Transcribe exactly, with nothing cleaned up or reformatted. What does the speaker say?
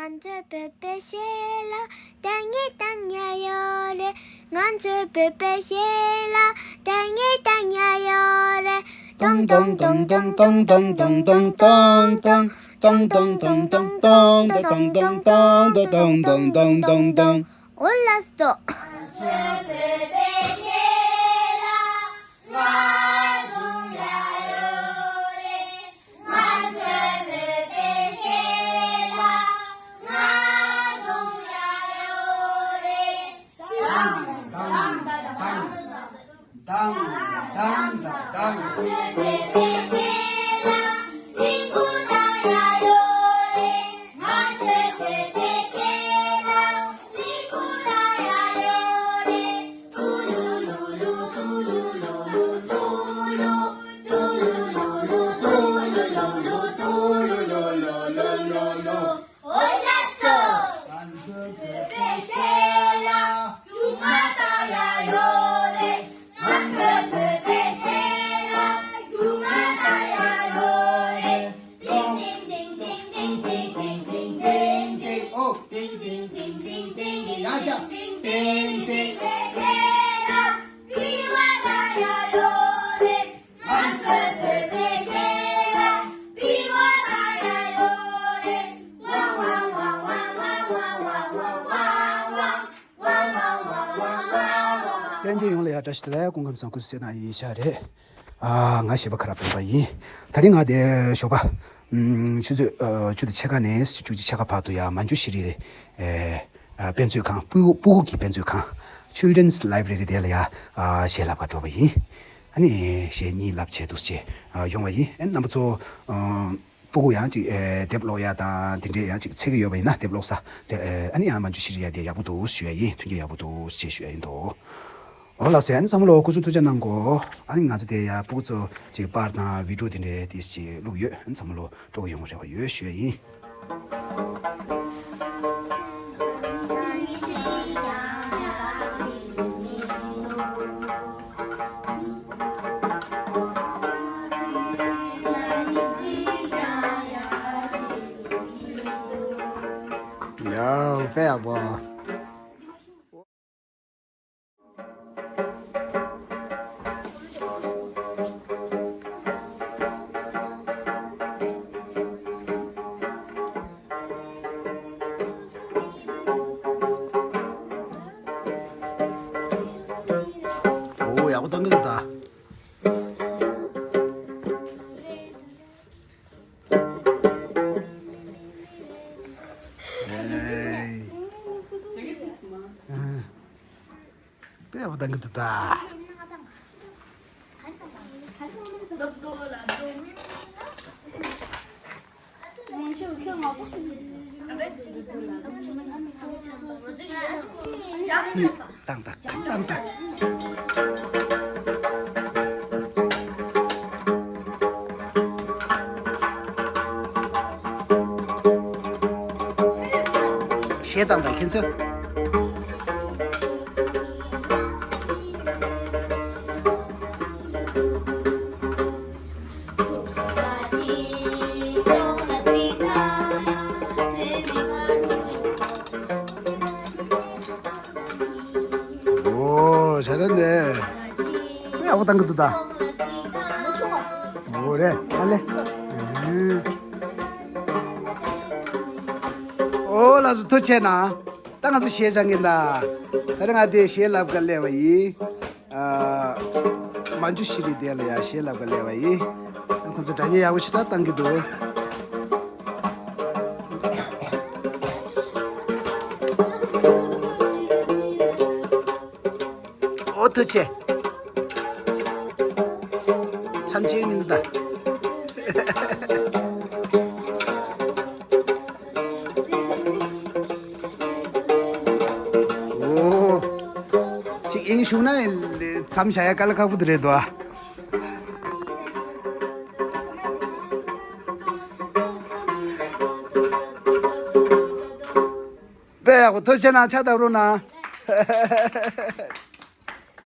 ང་ཚོའི་བོད་པའི་གཞས་ལ་ལྟ་ཉན་ལྟ་ཉན་ཡོད་རེད། ང་ཚོའི་བོད་པའི་གཞས་ལ་ལྟ་ཉན་ལྟ་ཉན་ཡོད་རེད། ཏོང་ཏོང་ཏོང་ཏོང་། ཨོ་ལགས་སོ། ལྷན་རྒྱས་ཡོངས་ལ་ཡ་བཀྲ་ཤིས་བདེ་ལེགས། སྐུ་ཁམས་བཟང་། སྐུ་གཟུགས་གསལ་ཐང་ཡིན་ཤག་རེད། ཨ། ང་གཞས་པ་ཁ་རག་སྤེན་པ་ཡིན། དེ་རིང་ང་དེ་ཞོགས་པ་ཨམ། ཆུ་ཚོད་ཨ། བཅུ་དང་ཕྱེད་ཀ་ནས་བཅུ་གཅིག་ཕྱེད་ཀ་བར་དུ་ཡ་མན་ཇུ་ཤྲི་རེད། ཨེ། ཨ། དཔེ་མཛོད་ཁང་། སྤུ་སྤུ་གུ་གི་དཔེ་མཛོད་ཁང་། Children's Library དེ་ལ་ཡ། ཨ། གཞས་ལབ་ག་འགྲོ་བ་ཡིན། ཨ་ནི་གཞས་གཉིས་ལབ་བྱས་འདུག་སེ་ཨ། ཡོང་བ་ཡིན། ཨ། རྣམ་པ་ཚོ་ཨ། སྤུ་གུ་ཡང་ཅིག་ཨེ། དེབ་ཀློག་ཡ་དང་དེ་འདྲས་ཡང་ཅིག་འཚོལ་གྱི་ཡོད་པ་ཡིན་ན་དེབ་ཀློག་ས་དེ་ཨེ། ཨ་ནི་ཡང་མན་ཇུ་ཤྲི་ཡ་དེ་ཡག་པོ་འདུག་ཞུ་ཡ་ཡིན། མཐུན་རྐྱེན་ཡག་པོ་འདུག་ཅེས་ཞུ་ཡ་ཡིན་དོ། འོ་ལགས་སེ། ཨ་ནི་ཚང་མ་ལོ་སྐུ་གཟུགས་ཐུགས་ཅག་གནང་གོ། ཨ་ནི་ང་ཚོ་དེ་ཡ་སྤུ་གུ་ཚོ་ཅིག་པར་དང་བི་ཌིའོ་དེ་འདྲས་དེ་ཅིག་བླུགས་ཡོད། ཨ་ནི་ཚང་མ་ལོ་སྤྲོ་པོ་ཡོང་བའི་རེ་བ་ཡོད་ཞུ་ཡ་ཡིན། ཡའོ། དཔེ་ཡག་པོ། འོ། ཡག་པོ་བཏང་གི་འདུག་ད། ཨེ། དཔེ་ཡག་པོ་བཏང་གི་འདུག་ད། བཏང་། བཏང་། བཏང་། བཏང་། གཞས་བཏང་། ད་ཁྱེད་ཚོ། འོ། ཤ་ར་ནས། དཔེ་ཡག་པོ་བཏང་གི་འདུག་ད། འོ་རེད། ཨ་ལེ། འོ་ལགས་སོ། ཐུགས་རྗེ་གནང་། ད་ང་ཚོ་གཞས་སྦྱང་གིན་ད། ད་རེས་ང་དེ་གཞས་ལབ་ག་སླེབས་པ་ཡིན། ཨ། མན་ཇུ་ཤྲི་དེ་ལ་ཡ་གཞས་ལབ་ག་སླེབས་པ་ཡིན། ཁོང་ཚོ་སྒྲ་སྙན་ཡག་པོ་ཞེ་དྲག་བཏང་གི་འདུག། འོ། ཐུགས་རྗེ་ཆེ། མཚམས་ཆད་མི་འདུག་ད། འོ། ཅིག་དབྱིངས་ཞུགས་ན་མཚམས་བཞག་ཡ་དཀའ་ལས་ཁག་པོ་དེ་རེད་དོ། དཔེ་ཡག་པོ། ཐུགས་རྗེ་གནང་། ཕྱག་བརྡབ་རོགས་གནང་།